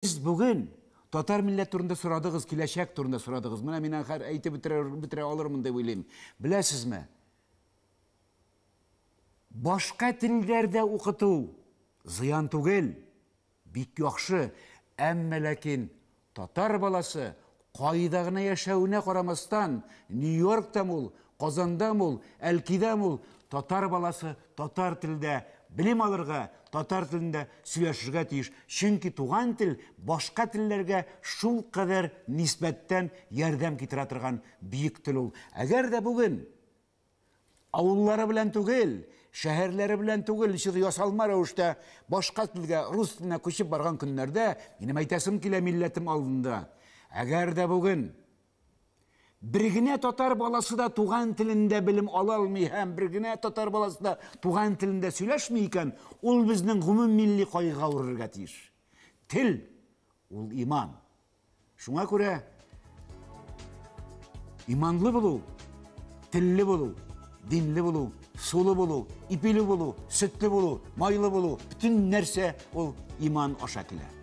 Сез бүген татар милләт турында сорадыгыз, киләчәк турында сорадыгыз. Менә мин хәзер әйтеп бетерә, бетерә алырмын дип уйлыйм. Беләсезме? Башка телләрдә укыту зыян түгел, бик яхшы. Әмма ләкин татар баласы кайда гына яшәвенә карамастан, Нью-Йорктамы ул, Казандамы ул, Әлкидәме ул, татар баласы татар телдә белем алырга, татар телендә сөйләшергә тиеш. Чөнки туган тел башка телләргә шулкадәр нисбәттән ярдәм китерә торган бөек тел ул. Әгәр дә бүген авыллары белән түгел, шәһәрләре белән түгел, ничек ясалма рәвештә башка телгә, рус теленә күчеп барган көннәрдә, минем әйтәсем килә милләтем алдында. Әгәр дә бүген бер генә татар баласы да туган телендә белем ала алмый һәм бер генә татар баласы да туган телендә сөйләшми икән, ул безнең гомуммилли кайгыга үрелергә тиеш. Тел ул иман. Шуңа күрә иманлы булу, телле булу, динле булу, сулы булу, ипиле булу, сөтле булу, майлы булу, бөтен нәрсә ул иман аша килә.